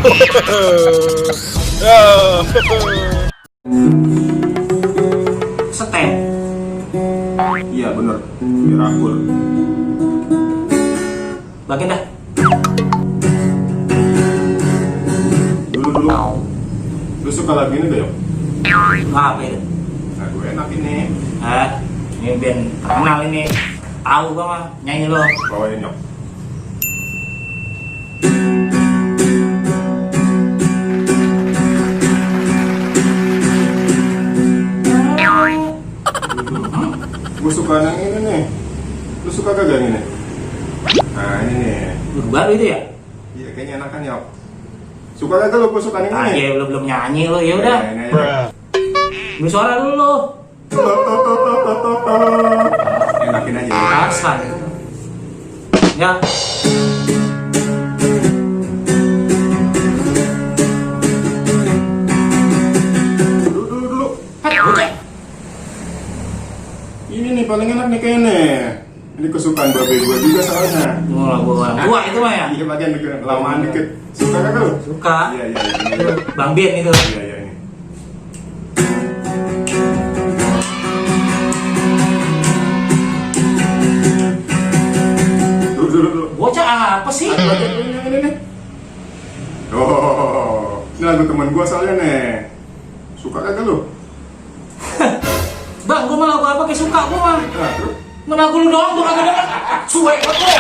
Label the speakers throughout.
Speaker 1: Setem.
Speaker 2: Iya bener, biar akur.
Speaker 1: Bagian dah.
Speaker 2: Dulu. Lu suka lagu ini gak, Yok?
Speaker 1: Apa itu?
Speaker 2: Lagu enak ini.
Speaker 1: Ini band terkenal ini. Tahu gua mah nyanyi lo.
Speaker 2: Bawain, Yok. Gue suka yang ini nih. Lu suka kagak yang ini? Nah ini nih.
Speaker 1: Baru itu ya?
Speaker 2: Iya kayaknya enakan, Yok. Suka kagak lu? Gue suka yang ini.
Speaker 1: Aja belum nyanyi lo. Ya udah.
Speaker 2: Ini aja.
Speaker 1: Bersuara dulu lo.
Speaker 2: Enakin aja.
Speaker 1: Asal. Ya.
Speaker 2: Dulu.
Speaker 1: Oke.
Speaker 2: Ini nih paling enak nih kayaknya. Ini kesukaan babe gue juga soalnya.
Speaker 1: Mau lagu orang tua itu mah ya?
Speaker 2: Iya bagian dikit, lamaan dikit. Suka kagak lu?
Speaker 1: Suka.
Speaker 2: Iya ini.
Speaker 1: Bang Bien itu.
Speaker 2: Iya ini. Dulu.
Speaker 1: Bocah apa sih?
Speaker 2: Ini nih. Oh, ini lagu teman gue soalnya nih. Suka kagak lu?
Speaker 1: Bang, gua mah lagu apa kayak suka gua mah.
Speaker 2: Nah, terus?
Speaker 1: Mana lagu lu doang tuh kagak denger. Suwe betul.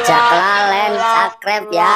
Speaker 3: Cak lalen, subscribe ya.